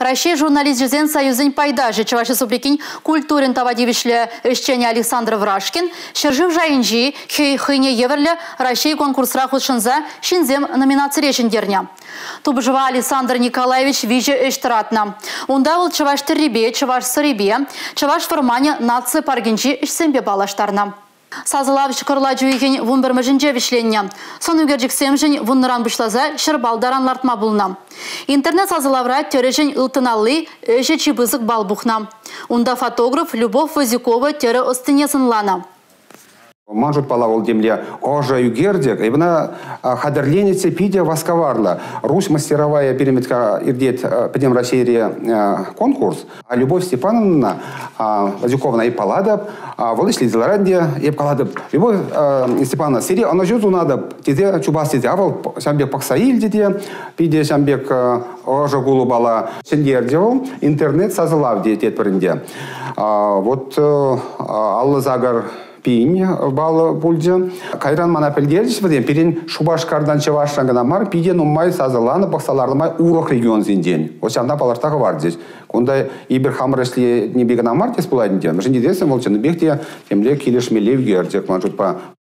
Раҫҫей журналисчӗсен союзӗн пайташӗ, Чӑваш Республикин культурин тава тивӗҫлӗ ӗҫченӗ Александр Врашкин ҫӗршыв шайӗнчи хӑйне евӗрлӗ Раҫҫей конкурсра хутшӑнса «Ҫынсем» номинацире ҫӗнтернӗ. Тупӑшӑва Александр Николаевич 3 ӗҫ тӑратнӑ. Унта вӑл чӑваш тӗррипе, чӑваш сӑрипе, Чӑваш вӑрманӗ наци паркӗнчи ӗҫсемпе паллаштарнӑ. Сасӑлав кӑрлач уйӑхӗн 11-мӗшӗнче вӗҫленнӗ. Сӑн ӳкерчӗксемшӗн 10-ран пуҫласа 100 балл таран лартма пулнӑ. Интернет сасӑлавра тӗрӗҫӗн ылтӑн алли ӗҫӗ чи пысӑк балл пухнӑ. Унта фотограф Любовь Вазюкова тӗрӗ ӑстине сӑнланӑ. Ман шутпала вӑл темле ӑшӑ ӳкерчӗк. Эпӗ хатӗрленӗччӗ питӗ васкаварлӑ. Русь мастеровая пирамидка иртет Пӗтӗм Раҫҫейре конкурс. Любовь Степановна Вазюковна эп палатӑп, вӑл ӗҫлесе ларать те, эп калатӑп. Любовь Степановна, сире ӑнӑҫу сунатӑп тесе чупас тесе. А вӑл ҫавӑн пек пӑхса илчӗ те, питӗ ҫавӑн пек ӑшӑ кулӑпала ҫӗнтерчӗ вӑл. Интернет сасӑлав тетпӗр ӗнтӗ. Вот 58 000 балл пулчӗ. Кайран мана пӗлтерчӗҫ вӗсем, пирӗн Шупашкартан, Чӑвашран кӑна мар, питӗ нумай сасӑланӑ, пӑхса ларнӑ май урӑх регионсенчен. Вот ҫавна палӑртса хӑварчӗҫ. Кунта эпир хамӑр ӗҫленипе кӑна мар тес пулать ӗнтӗ. Мӗншӗн тесен вӑл чӑннипех те темле килӗшмелле ӳкерчӗк ман шутпа.